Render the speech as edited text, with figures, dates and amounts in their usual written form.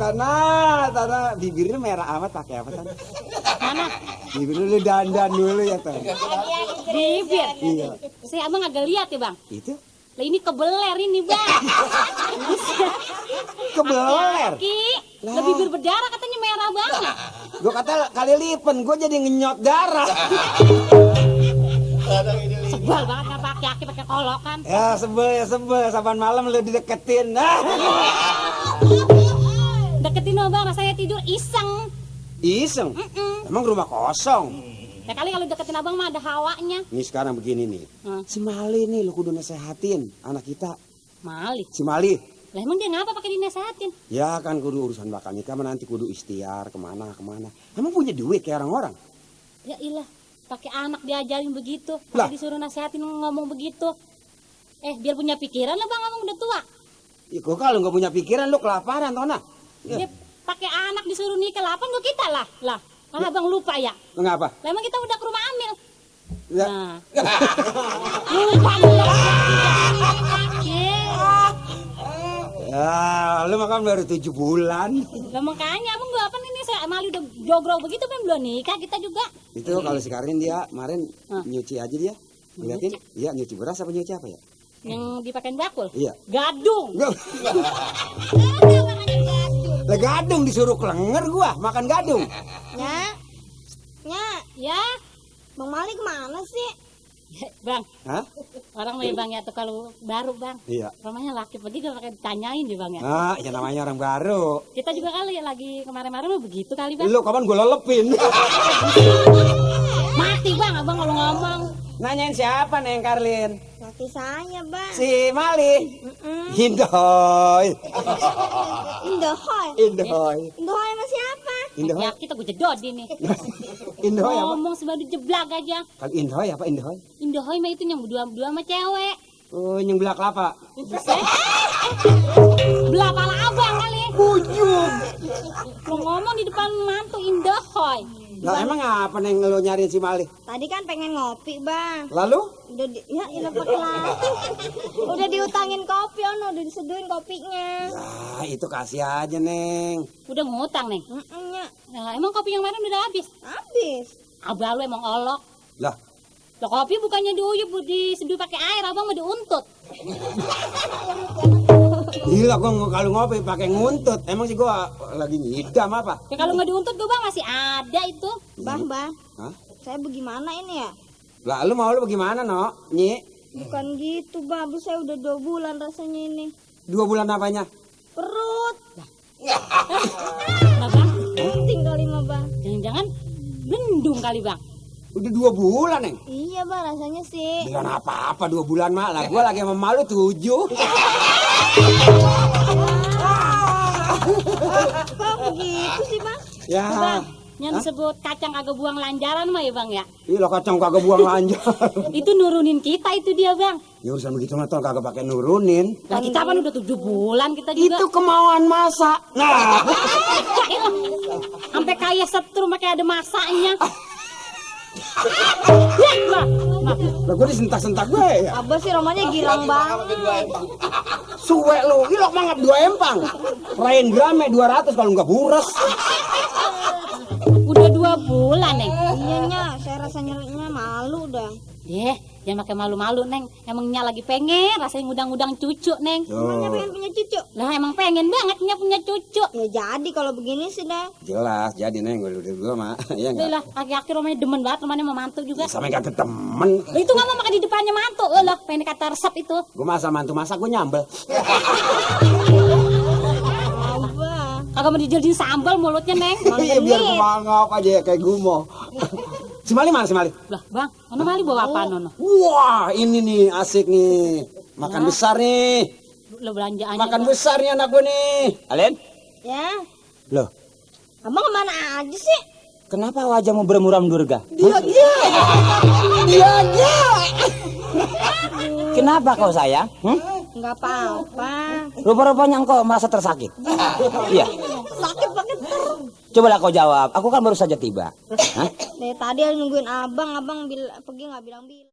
Tanah bibirnya merah amat pakai apa Tan? Mana? Bibir lu dandan dulu ya Tan. Bibir. Iya. Saya abang agak lihat ya bang. Itu Lah ini kebeler ini bang. kebeler. Ki, lah bibir berdarah katanya merah banget. Gua kata kali lipen, gua jadi ngenyot darah. Sebel banget nggak pakai aki pakai kolokan. Ya sebel. Saban malam lu dideketin. Deketin lo bang, rasanya tidur iseng. Iseng. Emang rumah kosong. Ya kali kalau deketin abang mah ada hawanya. Nih sekarang begini nih. Si Mali nih lu kudu nasehatin anak kita. Mali. Si Mali. Lah emang dia ngapa pakai dinasehatin? Ya kan kudu urusan bakal nikah mah nanti kudu ikhtiar kemana. Emang punya duit kayak orang-orang? Ya ilah, pakai anak diajarin begitu, Lah. pakai disuruh nasehatin ngomong begitu. Biar punya pikiran lah bang, abang udah tua. Ya kok kalau nggak punya pikiran lu kelaparan Tona. Dia pakai anak disuruh nikah, lah apa nggak kita lah. Kan abang lupa ya. Mengapa? Lah emang kita udah ke rumah Amil. Ya. Nah. Lupa lu. Ya, lu makan baru 7 bulan. Lah makanya abang gua apa ini saya Mali udah jogrok begitu kan belum nikah kita juga. Itu kalau si Karin dia kemarin nyuci aja dia. Ngeliatin, iya nyuci beras apa nyuci apa ya? Yang dipakein bakul. Iya. Gadung. Lah gadung disuruh kelenger gua makan gadung. Ya. Bang Mali kemana sih? Bang. Hah? Orang mah bang ya tuh kalau baru bang. Iya. Rumahnya laki pergi gak pakai ditanyain deh bang ya. Ah, ya namanya orang baru. Kita juga kali ya lagi kemarin-kemarin mah begitu kali bang. Lu kapan gua lelepin? Mati bang abang kalau ngomong. Nanyain siapa Neng Karlin? Laki saya, Bang. Si Mali. Indohoy. Indohoy. Indohoy. Indohoy sama siapa? Indohoy. Ya kita gue jedod ini. Indohoy apa? Ngomong sebadu jeblak aja. Kalau Indohoy apa Indohoy? Indohoy mah itu yang berdua-berdua sama cewek. Oh, yang belah kelapa. Belah pala abang kali. Bujung. Lo ngomong di depan mantu Indohoy. Lah emang apa Neng lu nyariin si Mali? Tadi kan pengen ngopi, Bang. Lalu? Udah ya ilah pakai lati. Udah diutangin kopi, udah diseduhin kopinya. Ya, itu kasih aja Neng. Udah ngutang nih. Ya, Nah, emang kopi yang kemarin udah habis. habis. Abah lu emang olok. Lah, Lo kopi bukannya diuyup diseduh pakai air, abang mau diuntut. gila gua kalau ngopi pakai nguntut. Emang sih gua lagi ngidam apa? Ya kalau nggak diuntut gue bang masih ada itu. Bang. Hah? Saya bagaimana ini ya? Lah lu mau lu bagaimana, No? Nyi? Bukan gitu, Bang. Habis saya udah 2 bulan rasanya ini. 2 bulan apanya? Perut. Nah bang, Penting kali mah, Bang. jangan-jangan bendung kali bang. Udah 2 bulan, Neng. Iya, Bang, rasanya sih. Bukan apa-apa 2 bulan mah. Lah gua lagi sama malu 7. Kok begitu sih, Bang? Ya. Bang, yang disebut kacang kagak buang lanjaran mah ya bang ya. Ih, lo kacang kagak buang lanjut. Itu nurunin kita itu dia bang. Ya urusan begitu mah Ton kagak pakai nurunin. Lah kita kan udah 7 bulan kita juga. Itu kemauan masa. Nah. Sampai kayak setrum pakai ada masanya. Lah, Lah gua disentak-sentak gue ya. Abah sih romanya girang banget. Suwe lu, ilok mangap 2 empang. Rain grame 200 kalau nggak buras. udah 2 bulan neng. Iya, Nya. Saya rasanya malu dah. Jangan pakai malu-malu neng. Emangnya lagi pengen rasanya ngudang-ngudang cucu neng. Emangnya pengen punya cucu? Lah emang pengen banget punya cucu. Ya jadi kalau begini sih dah. Jelas, jadi Neng gua mah. Ya enggak. Lah laki-laki rumahnya demen banget, rumahnya sama mantu juga. Sampai kagak temen. Lah, itu nggak mau makan di depannya mantu. Lah pengen kata resep itu. Gua masa mantu masak gua nyambel. Abah. Kagak mau dijadiin sambal mulutnya neng. Iya biar kemangap aja ya kayak gumo. Si Mali mana si Mali? Lah bang, Nono Mali bawa apa Nono? Wah, ini nih asik nih. Makan besar nih. Lo belanjaannya. Makan besar nih anak gua nih. Alen? Ya. Loh, Abang kemana aja sih? kenapa wajahmu bermuram durga? Dia. Kenapa kau sayang? Enggak apa-apa. Rupa-rupanya engkau merasa tersakit. Iya. Sakit banget. Cobalah kau jawab. Aku kan baru saja tiba. Hah? Dari tadi nungguin abang pergi nggak bilang-bilang.